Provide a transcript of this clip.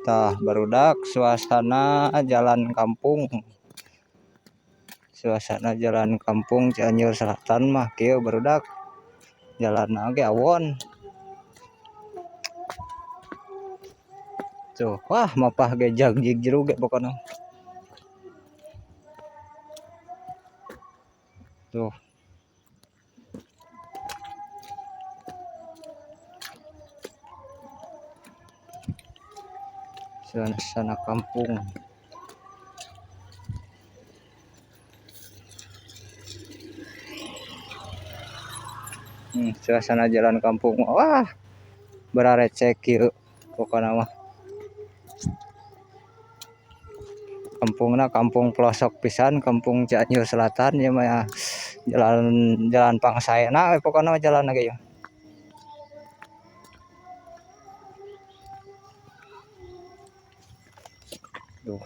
Tah barudak suasana jalan kampung. Suasana jalan kampung Cianjur Selatan mah kieu barudak. Jalanna oge awon. Tuh, wah mapah ge jagjig jeruk ge pokona. Tuh. Suasana kampung. Suasana jalan kampung. Wah, bararecek kieu pokona mah. Kampungna kampung pelosok pisan, kampung Cianjur Selatan ya mah ya. Jalan jalan pangsaena we pokona mah jalan ge ya. Duh.